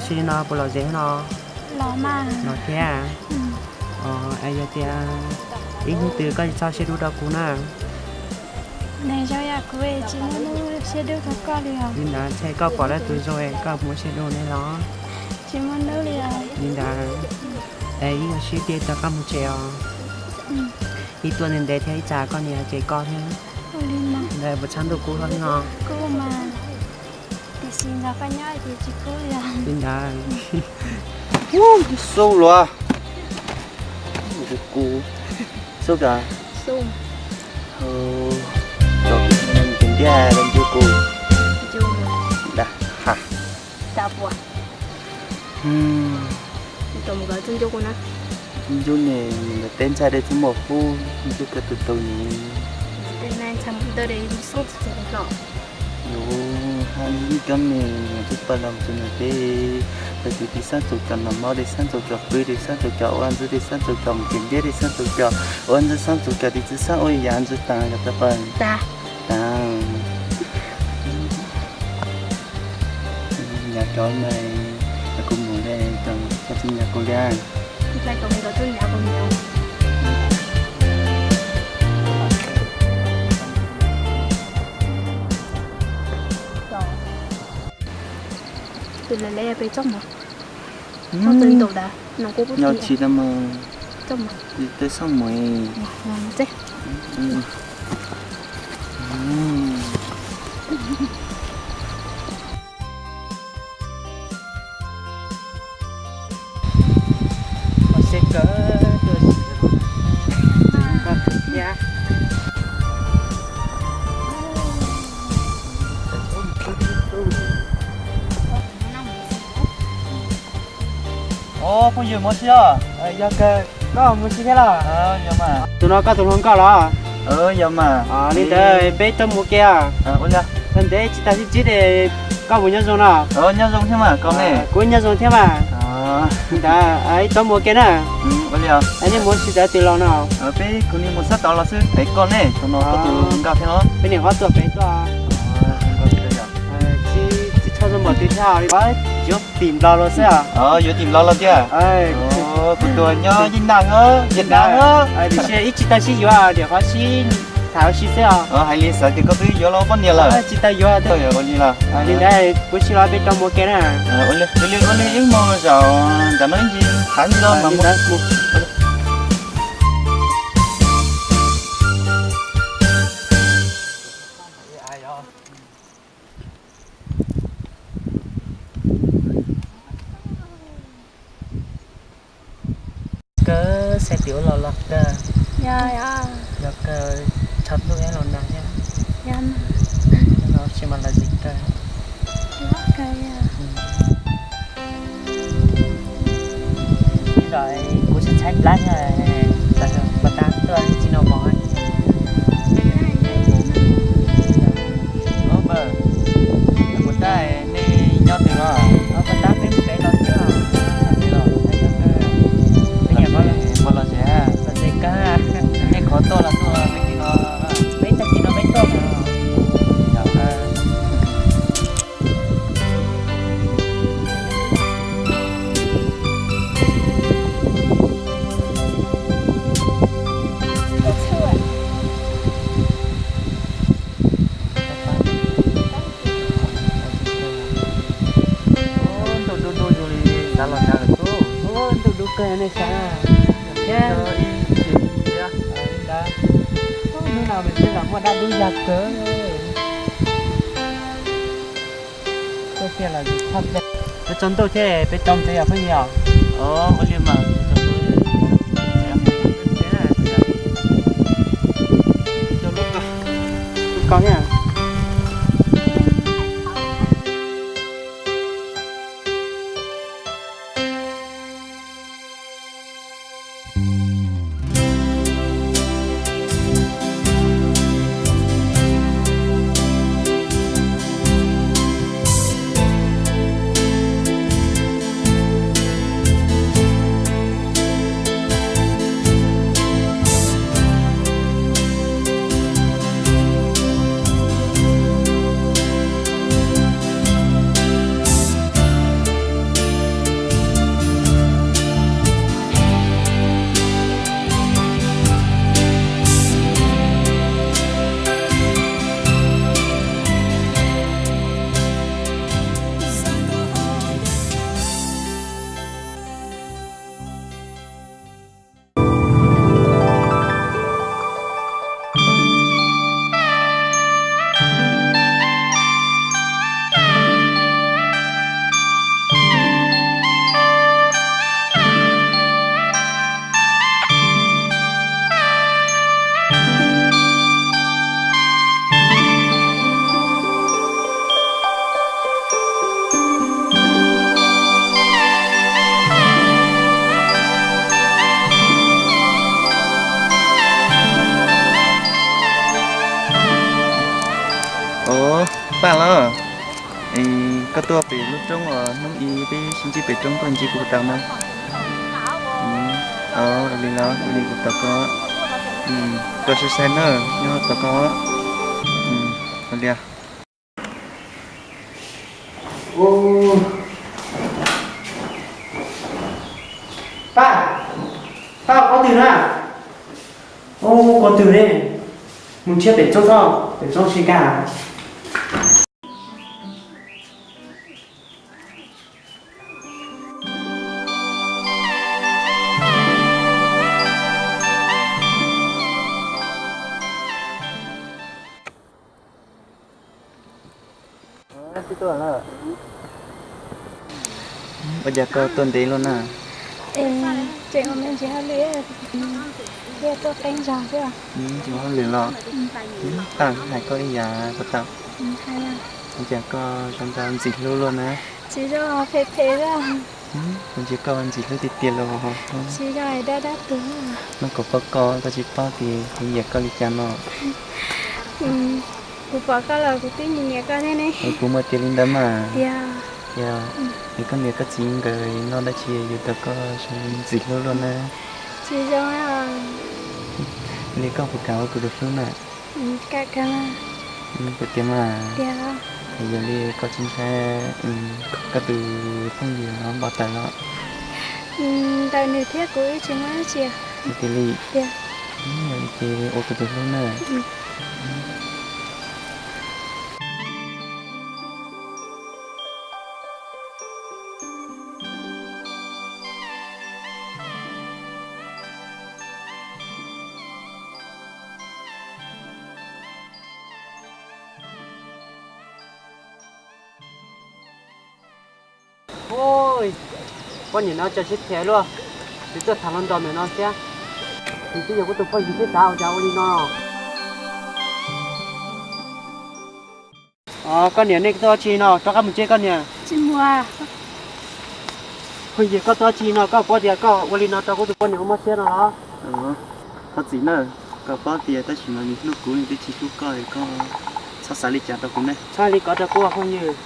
Tsis li no puas lom zem no? Los thiab. Yog tias ib hnub twg koj tsis txhob siab dub rau kuv na. Li ntawd ntshe koj pom lawv tus zoo koj muaj siab dub ne los? Li ntawd es ib nyuag sib tiag tso koj mus tsev os. Ib tuaj ntev ntev thiab ib tsam koj niam ces koj thiab. Ntawd puas tshaj ntuj kub hlo no? Li ntawd. Xub luaj. Kuv xub ka. Tiag tiag ncu kuv. Da ha. Ncu ne, mus teb ntxhais de txuj mos hub ncu ka tus tus ne. Yuav ha ib kab ne, tus paj los tus ne peb, tus tis xab txus cov noj mov, tis xab txus cov pw, tis xab txus cov ua ntxwb, tis xab txus cov mus kev ntiab, tis xab txus cov ua ntxwb, xab txus cov tis txwv xab ua yam ntxwv tas cov tau pawg. Tas. Nyav cov me, kuv mus le, cov tsis nyav kuv li. Tus lawv lawv peb txoj mus, txoj ntawm ntawm, nyob tsis tau mus, txoj mus, txoj mus. Phooj ywg, mus si os. Yog kawg koj mus si thiab los? Tus no koj tus hluas nkauj los? Yog mas. Li ntawd peb tuaj mus ke os. Tau ntev tsis tau sib ntsib ces koj puas nyob zoo no? Nyob zoo thiab mas, koj ne? Kuv nyob zoo thiab mas. Li ntawd ib tuaj mus ke na. Nej mus si ntawd twg los no? Peb kuv ni mus sab tod los xwb, peb koj ne, tus no koj tus hluas nkauj thiab no. Peb niam qhuav tuaj pem tuaj. Tsis tshua zoo npaum twg thiab li, yuav tim Nplog los xwb os. Yuav tim Nplog los tiag. Kuv tus nyob Yeej Naj, Vietnam. Tiam sis ib tsis tau sib yuav, niam qhuav sib tham ua si xwb os. Hais li xav tias koj twb yuav los poj niam lawm. Tsis tau yuav. Li ntawd kuv si los peb rau mus ke na. Ua li ua li ib hmos zaum nram no ib ntsis tham li los mas. Kawg, xav tias ua los los kawg. Yog kawg, tsaus ntuj los nag thiab. No tsis mas los zis kawg. Ib zaug kuv tsis tshaib plab thiab, puas tas tuaj tsis no mov. Kuv tab nej nyob twg los? Puas tab peb pem los xwb. Peb niam peb los tsev, los tsev kawg. Nej qhov tuaj los tuaj peb tim no, peb tag kis no peb tuaj. Ntuj dub dub zoo li xav los nag lawm xwb. Ntuj dub kawg nej saib. Hnub no mas twb los muaj dab dub yog kawg. Tuaj tiag los peb tsaus ntuj thiab peb rau tsev yog phooj ywg. Ua li mas. Paj los, koj tuaj pem lub roob os, hnub ib peb sib ntsib pem roob koj ntsib kuv puas tau na? Ua li los ua li kuv tos koj, koj sai sai na, nyob tos koj. Ua li. Paj, Paj, koj twg na? Ua, koj twg ne? Mus nrhiav pem roob txhob, pem roob tsis nkag. Ua cas koj tuaj ntev luaj na? Tseem ua me ntsis hauj lwm, tuaj qee zog xwb. Tseem ua hauj lwm los? Paj hais koj ib yam puas tau? Ua cas koj zoo nraug ntxim hlub luaj na? Tsis zoo, phem phem xwb. Kuv ntsia koj ntxim hlub tiag tiag los. Tsis zoo, dab dab tuag. Hnub kuv paub koj, koj tsis paub tias kuv nyiam koj li cas no. Kuv pom koj los kuv twb nyiam nyiam koj thiab ne. Es kuv muaj tias li ntawd mas. Yog, es koj niam koj txiv nkawd noj dab tsi yus rau koj zoo ntxim hlub luaj na? Tsis zoo. Li koj puas kam ua kuv tus hlub na? Puas tias mas? Yog li koj tsis ntshai koj tus phooj ywg no npau taws los? Ntawm nws thiab kuv wb tsis muaj dab tsi. Tiag li? Tiag. Yog li ces ua kuv tus hlub na. Poj niam no tso siab phem luaj, tsis tuaj tham hluas nraug ntawm no thiab. Nws twb yog kuv tus phooj ywg thiab, xav ua cas ua li no. Koj niam, nej tuaj ua dab tsi no? Rov qab mus tsev koj niam. Phooj ywg, koj tuaj ua dab tsi no? Koj paub tias koj ua li no rau kuv tus poj niam ua mob siab no los? Thov txim na, koj paub tias tam sim no nws hlub kuv, nws twb tsis hlub koj, koj txhob xav li cas rau kuv ne. Txhob li ko rau kuv phooj ywg.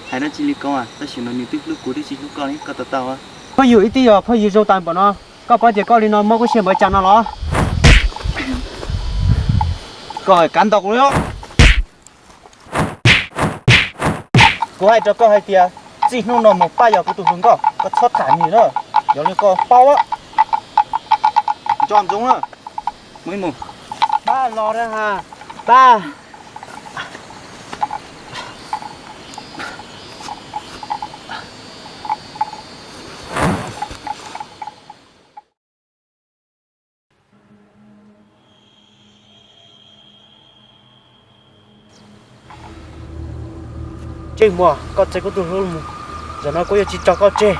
Hais dab tsi li ko, tam sim no nws twb hlub kuv twb tsis hlub koj li, koj to taub. Phooj ywg, wb twb yog phooj ywg zoo tas npaum no, koj paub tias koj ua li no mob kuv siab npaum cas no los? Koj kav ntaus kuv li. Kuv hais rau koj hais tias txij hnub no mus Paj yog kuv tus hluas nkauj, koj txhob tham nws na. Yog li koj paub, nco ntsoov na. Mus ib mus. Paj los na ha, Paj. Ntsej muag, koj txeeb kuv tus hlub mus, zaum no kuv yuav tsis tso koj tseg.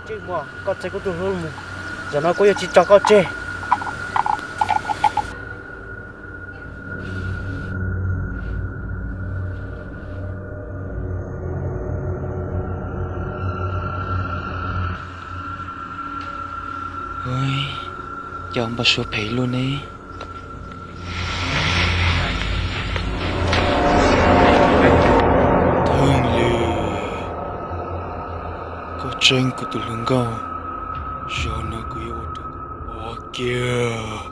Ntsej muag, koj txeeb kuv tus hlub mus, zaum no kuv yuav tsis tso koj tseg. Cas npau suav phem luaj ne. Theej Lis, koj tseeb kuv tus hluas nkauj, zaum no kuv yuav ua rau koj pov kiag.